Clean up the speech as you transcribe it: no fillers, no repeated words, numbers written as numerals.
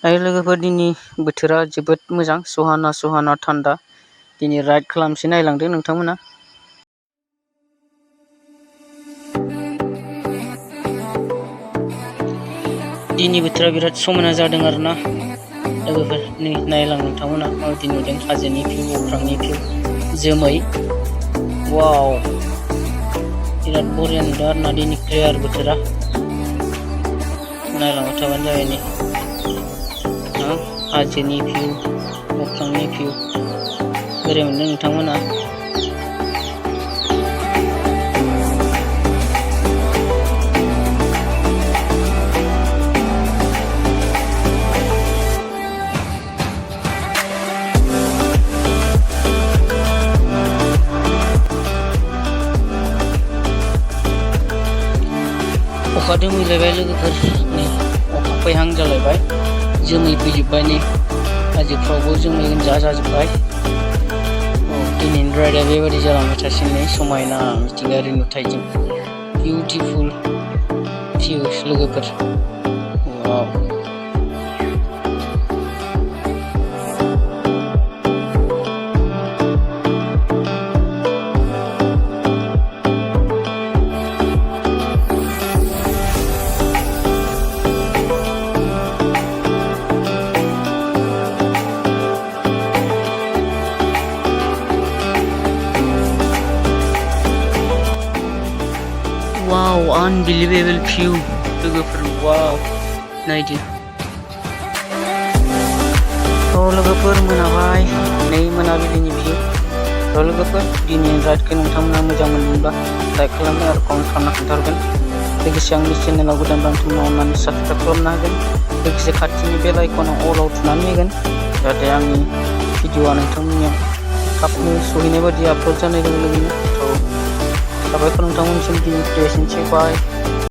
आरो लोगोफोर दिनै बोथोरा जोबोद मोजां सुहाना थान्दा दिनै राइड खालामसै नायलांदो नोंथांमोना। दिनै बोथोरा बिराद समायना जादों आरोना लोगोफोर नै नायलां नोंथांमोना माबायदि नुदों हाजोनि भिउ अख्रांनि भिउ जोमै वाव बिराद बरिया नुदों आरोना दिनै क्लियार बोथोरा नायलांबाय थाबानो जाबाय नै हाजोनि भिउ अख्रांनि भिउ बोरै मोनदों नोंथांमोना। अखा दोमैलायबाय लोगोफोर नै अखा फैहां जालायबाय जोमै फैजोब्बाय नै हाजोफ्रावबो जोमै गोजा जाजोब्बाय। दिनैनि राइडआ बेबायदि जालांबाय थासिगोन नै समायना मिथिंगायारि नुथायजों बिउटिफुल भिउस लोगोफोर वाव। वाव अनबिलिभेबल भिउ लोगोफोर वाव नायदो। लोगोफोर मोनाबाय नै मोनाबिलिनि भिउ। लोगोफोर दिनैनि राइडखौ नोंथांमोना मोजां मोनदोंब्ला लाइक खालामनो आरो कमेन्ट खालामना खोन्थाहरगोन। लोगोसे आंनि चेनेलाव गोदान नोंथांमोना अननानै साबसक्राइब खालामना होगोन। लोगोसे खाथिनि बेल आइकनाव अलाव थुनानै होगोन जाहाथे आंनि भिडिअआ नोंथांमोननियाव थाबनो सहैनाय बायदि आपल'ड जानाय लोगो लोगोनो। साबायखर नोंथांमोननिसिम दिनै एसेनोसै बाय।